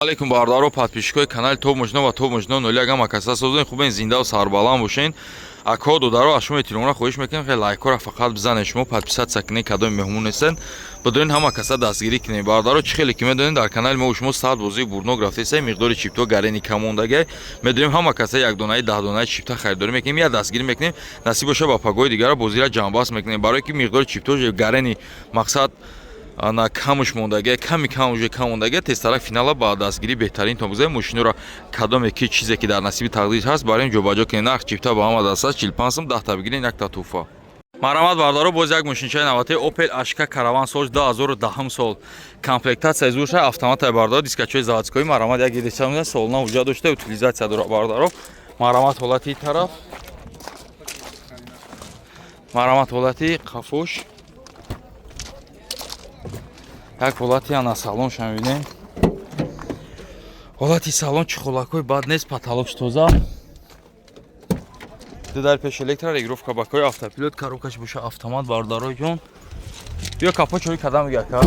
Алейкум, бародаро, подписчикои канали Топ Мошино ва Топ Мошино 01. Ҳама каса созен, хубен, зиндаву сарбаланд бошен. Акҳо, додаро, аз шумо эҳтиромона хоҳиш мекунем, хеле лайкҳоро фақат бизанед, шумо подписаться кунед, кадоми меҳмон нестен, бидонед, ҳама каса дастгирӣ кунед. Бародаро, чӣ хеле ки медонед, дар канали мо шумо сад бозии бурднок рафтеса, миқдори чипто гарени камондагай. Медонем, ҳама каса як донаи, 10 донаи чипта харидорӣ мекунем, я дастгирӣ мекунем. Насиб боша, ба пагоҳи дигара бозира ҷамъбаст мекунем, барое ки миқдори чипто гарени мақсад на камуш мондагия, ками кам уже кам мондагия. Тезтарак финала ба дастгирӣ беҳтаринтон бигзарем. Мошиноро кадоме ки чизе ки дар насиби тақдир ҳаст, барои ҷобаҷо кунем. Нарх чипта ба ҳама даст аст, 45 сум, 10-та бигирен, якта туҳфа. Марҳамат, бародаро, боз як мошинчаи навбатии Opel Ashka Caravan, сол 2010 сол, комплектатсияи зурша, автоматай, бародаро, дискачои заводской. Марҳамат, як гидеса солна ҳуҷҷат дошта, утилизация дора, бародаро. Марҳамат, ҳолати тараф, марҳамат, ҳолати қафош, як ҳолати ана салонша мебинем. Ҳолати салон чехолакҳои бад нест, потолокш тоза, ду дар пеш электро, регулировка бакои, автопилот, коробкаш боша автомат. Бародарои ҷон, биё, капо чои кадам мега, ака.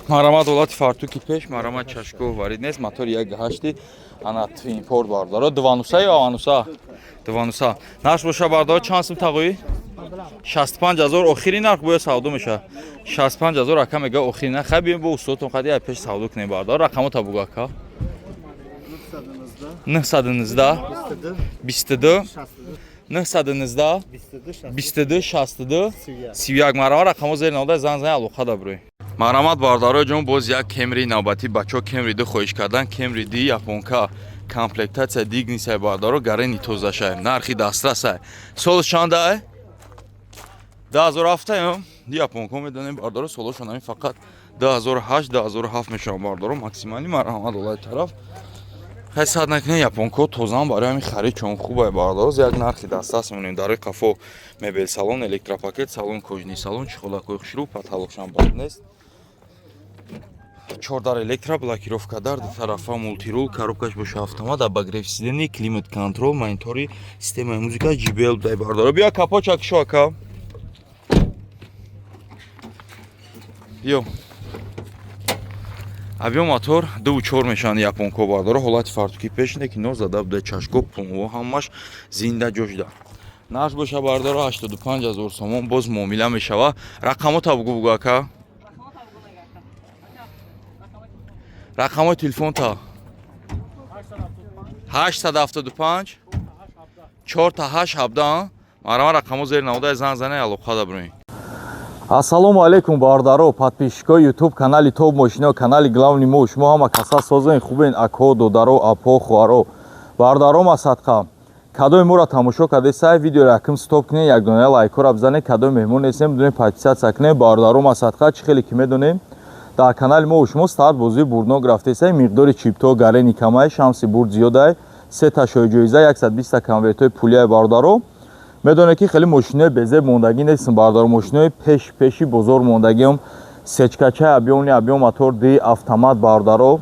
Марҳамат, ҳолати фартуки пеш, марҳамат, чашко варид нест, мотори як ҳашти ана твинпорт, бародаро, дувануса ё авануса? Дувануса. Нарх боша, бародаро, чанд сум тағоӣ? 65 000 охири нарх, бояд савдо мешавад. 65 000 ака мега охири нарх. Хай, биём бо устодтон хади ай пеш савдо кунем. Бародаро, рақамота бугу, ака. 919 22 919 22 62 31. Марҳамат, рақамо зери навода, занг зани, алоқа да бирӯй. Марҳамат, бародарои ҷон, боз як Кемри навбатӣ. Бачаҳо Кемри ду хоҳиш кардан. Кемри ди японка, комплектатсия дигнисай, бародаро, гарени тозашай, нархи дастрасай. Солш чандай? 2007. Японко медонем, бародаро, солошон ҳамин фақат 2008, 2007 мешаванд, бародаро, максимальный. Марҳамат, олаи тараф. Хай, сад накунед, японко тозаам, барои ҳамин харид чон хубай, бародаро, як нархи дастрас мемонем. Дарои қафо мебел салон, электропакет салон, кожаный салон, чехолакҳои хушрӯ, потолокшам бад нест, чордар электро, блокировка дар ду тарафа, мультирул, коробкаш боша автомат, обогрев сидений, климат контроль, монитори, системаи музыка JBL дай. Бародаро, биё, капоча кишо, ака, биё. Авио мотор дуву чор мешаванд японко, бародаро. Ҳолати фартуки пеш не ки но зада буда, чашко пунво ҳамаш зинда ҷошда. Нарх боша, бародаро, 85 000 сомон, боз муомила мешава. Рақамота бугу, бугу, ака, рақамҳои телефонта. 875 4 8 17. Марҳамат, рақамҳо зери наводаи, занг зане, алоқа да бирӯед. Ассалому алайкум, бародаро, подписчикои ютуб канали Топ Мошино, канали главный мо. Шумо ҳама каса созен, хубен, акҳо, додаро, апо, хоҳаро, бародаро. Масадқа кадоми моро тамошо кардесай, видеоро якм стоп кунед, якдоная лайкҳоро бизанед. Кадоми меҳмон нестем, бидонед, подписаться кунед. Бародаро, масадқа чӣ хеле ки медонем, дар канали мо шумо старт бозии бурднок рафтесай, миқдори чипто гарени камай, шанси бурд зиёдай, сета шоҳиҷоиза, 120 конвертҳои пулияй. Бародаро, медонед ки хеле мошинои безеб мондагӣ нестм, бародаро, мошинои пеш пеши бозор мондагиам. Сечкачаи объёмный, объём мотор ди автомат, бародаро,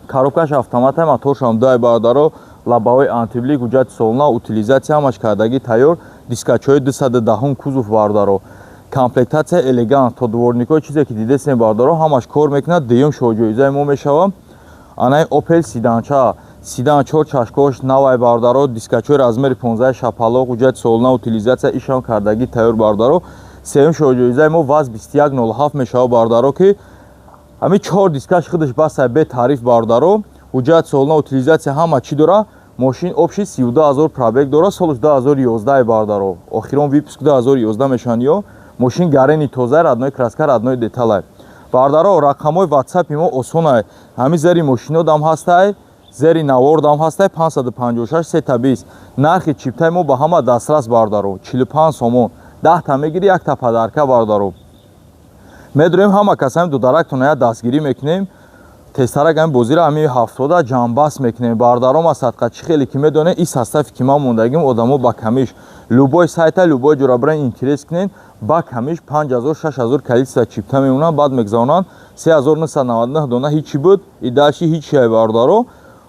коробкаш автомата, моторшам дай, бародаро, лабаҳои антиблик, ҳуҷҷати солона, утилизация, ҳамаш кардагӣ тайёр, дискачҳои 210 кузов, бародаро, комплектатсия элегант, то дворникҳои чизе ки дидесем, бародаро, ҳамаш кор мекунад. Дуюм шоҳҷоизаи мо мешава анаи Опел седанча, седан, чор чашкош навай, бародаро, дискачҳои размери 15 шапалоқ, ҳуҷҷати солона, утилизация, ишам кардагӣ тайёр, бародаро. Сеюм шоҳҷоизаи мо ВАЗ 2107 мешава, бародаро, ки ҳамин чор дискаш худаш басай, бетариф, бародаро, ҳуҷҷати солона, утилизация, ҳама чӣ дора. Мошин общий 32 000 пробег дора, солш 2011, бародаро, охирон выпуск 2011 мешаванд. Ё мошин гарени тоза, родной краска, родной деталай. Бародаро, рақамҳои ватсапи мо осонай, ҳамин зери мошино дам ҳастай, зери навор дам ҳастай: 556 сета 20. Нархи чиптаи мо ба ҳама дастрас, бародаро, 45 сомон, 10-та мегири, якта подарка. Бародаро, медурем, ҳама кас ҳамин дударактона я дастгирӣ мекунем, тезтарак ҳамин бозиро ҳамин ҳафтода ҷамъбаст мекунем. Бародаром, аз садқа чӣ хеле ки медонем, ин составе ки ман мондагим, одамо ба камиш любой сайта, любой ҷора бирен, интерес кунен, ба камиш 5000, 6000 количество чипта мемонанд, баъд мегзаронанд. 3999 дона ҳичи буд и дальше ҳичи ай, бародаро.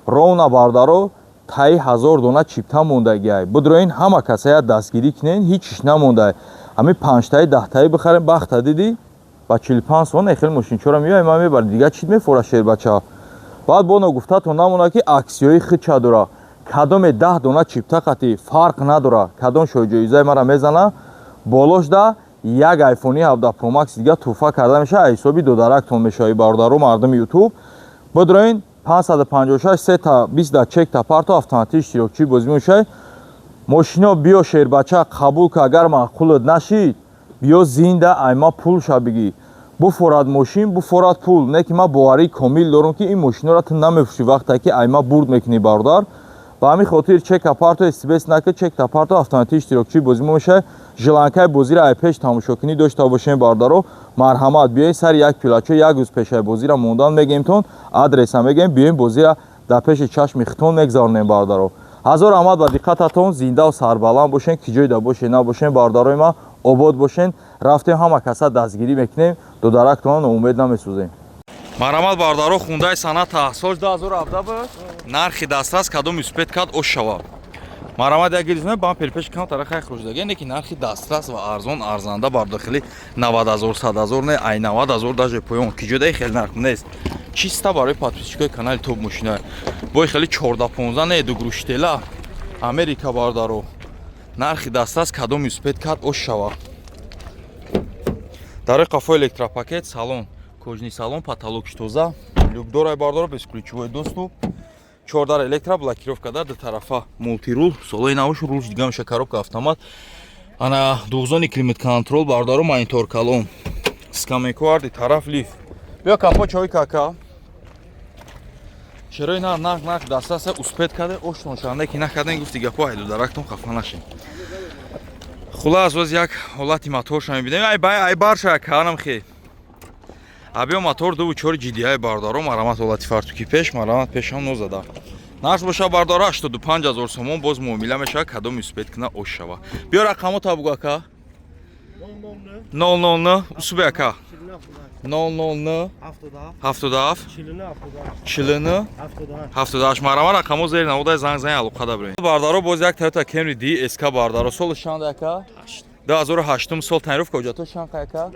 Ровно бардаро таи 1000 дона чипта мондагиай. Будроин ҳама касая дастгирӣ кунен, ҳичиш намондай. Ҳами 5таи 10таи бихарем, бахта дидӣ ба 45 сомон эхел мошинчора меояй, ман мебарам. Дига чӣ мефора шербача? Баъд боно гуфтатон намонад ки аксиёи худча дора. Кадоме 10 дона чипта қати фарқ надора, кадом шоҳҷоизаи мара мезана, болошда як айфони 17 Pro Max дига туҳфа карда мешавад, ҳисоби додарактон мешавад бародаро мардуми YouTube. Бидроин 556 3 та 20 да чек та парто автоматӣ иштирокчии бозӣ мешавад. Мошино биё шербача қабул ка, агар маъқулат нашид, биё зинда айма пулша бигӣ. Буфорад мошин, буфорад пул. Не ки ман боварии комил дорам, ки ин мошинора ту намефурӯшӣ вақте ки айма бурд мекунӣ бародар. Ба ҳамин хотир чека парто СБС накард, чек та парто автоматӣ иштирокчии бозӣ мешавад. Желанкаи бозиро ай пеш тамошокунӣ дошта бошем бародаро. Марҳамат, биёед сари як пилачо як рӯз пешаи бозиро мондан мегемтон, адреса мегем, биёем бозиро дар пеши чашми хитон мегзаронем бародаро. Ҳазор раҳмат ба диққататон, зиндаву сарбаланд бошен, ки ҷойда бошед набошен бародарои ман, обод бошен. Рафтем ҳама каса дастгирӣ мекунем, додарактона ноумед намесӯзем. Марҳамат бародаро, хундаи саната соли 2017 буд. Нархи дастрас кадом успеть кард ош шава. Марҳамат як гиризме бам перпеш кам тараф хай хуршидаги, не ки нархи дастрас ва арзон арзанда бар дохили 90 0, 100 0 не, ай 90 0 даже поён ки ҷодаи хеле нарх нест. Чисто барои подписчикои канали Топ мошина. Бой хеле 14 15 не ду груштела. Америка бародаро. Нархи дастрас кадом успеть кард ош шава. Дарои қафо электропакет, салон, кожаный салон, потолок тоза, люк дорай бардоро, бесключевой доступ, чордар электро, блокировка дар ду тарафа, мультирул, солои навош рулш дига меша, коробка автомат, ана двухзонный климат контроль бардоро, монитор калон, скамейко арди тараф, лифт. Биё капо чой кака. Чарои на нақ нақ дастрасе успеть карде оштон шаванда ки накарден гуфти гапо айду дарактон хафа нашин. Хулас боз як ҳолати моторша мебинем. Ай бай ай барша канам хе. Абиё мотор 2.4 GDI бардаро, марамат ҳолати фартуки пеш, марамат пешам нозада. Нарх боша бардора 85 0 сомон, боз муомила мешава, кадом успеть куна ош шава. Биё рақамо та бугу ака. 009 усубе ака. 009 77 49 78 марама рақамо зери наводай занг зани алоқа да бирем. Бардаро боз як Toyota Camry DSK бардаро. Соли чанд ака? 2008 сол тонировка ҳуҷҷатош чанд ака?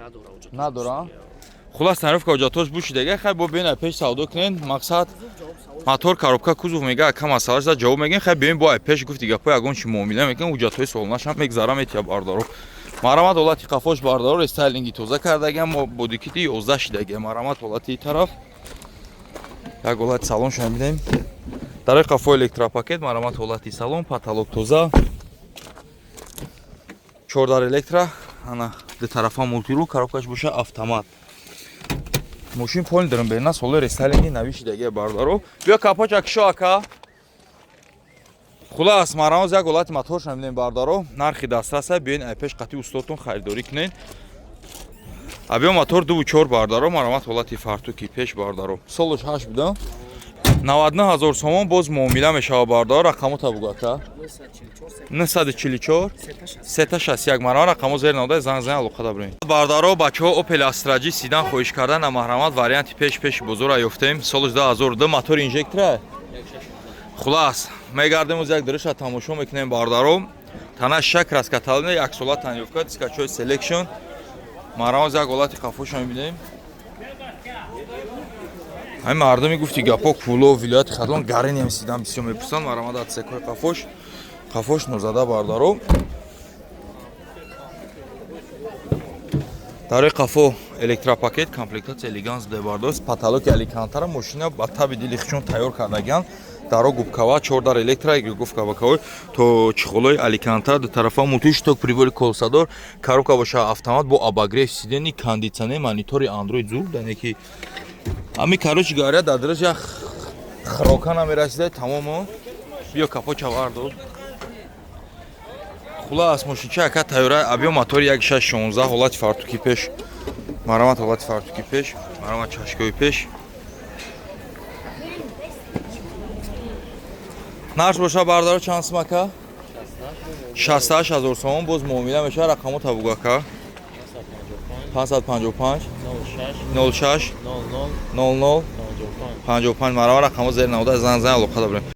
Надора. Хулас тонировка ҳуҷҷатош бушидага, хай бо бена пеш савдо кунен. Мақсад мотор, коробка, кузов мега ака масалаш да ҷавоб мегем. Хай биёем бо ай пеш гуфти гапо ягон чи муомила мекунем, ҳуҷҷатҳои солонашам мегзара метия бардаро. Марамат ҳолати қафош бардаро, рестайлинги тоза кардагиам, мо бодикити 11 шидагиам. Марамат ҳолати тараф. Як ҳолати салонша мебинем. Дарои қафо электропакет, марамат ҳолати салон, потолок тоза. Чордар электро, ана ду тарафа мультирул, коробкаш боша автомат. Мошин полный дорам берна, солои рестайлинги нави шидагия бардаро. Биё капоча кишо ака. Хулас марамоз як ҳолати моторша мебинем бардаро. Нархи дастраса, биёин ай пеш қати устодтон харидорӣ кунен. Абиё мотор 2.4 бардаро, марамат ҳолати фартуки пеш бардаро. Солаш 8 буда. 99 0 сомон боз муомила мешава бардаро. Рақамо та бугу ака. 944 361 марама рақамо зери наводай занг зани алоқа да бирем. Бардаро бачаҳо Opel Astra G седан хоҳиш кардан, марҳамат варианти пеш пеши бозора ёфтем. Солаш 2002 мотор инжектора. Хулас мегардем оз як дурыша тамошо мекунем бардаро. Тана шак раскаталне як сола тонировка, дискачои selection. Марамоз як ҳолати қафоша мебинем. Ҳамин мардуми гуфти гапо Кӯло, вилояти Хатлон гаринем седан бисёр мепурсанд. Марамад отсекҳои қафош. Қафош нозада бардаро. Дарои қафо электропакет, комплектация элеганс де бардост. Потолоки алькантара, мошина ба таби дили хичон тайёр кардагиан. Даро губкава, чордар электро, гуфка бакавой, то чехолои алькантара, ду тарафа мультишток, прибори колсадор, коробка боша автомат бо обогрев сиденья, кондитсионер, монитори Android зур, дане ки ами короче говоря, дар дараш як хрока намерасида тамомо. Биё капоча вардор. Хулас мошинча ака тайёра, абиё мотори 1.6 16 ҳолати фартуки пеш. Марамат ҳолати фартуки пеш, марамат чашкои пеш. Нарх боша бардаро чанд сум ака? 68 0 сомон боз муомила мешава. Рақамо та бугу ака. 555 06 00 55. Марава, рақамҳо зери навода, зан зан, алоқа дорем.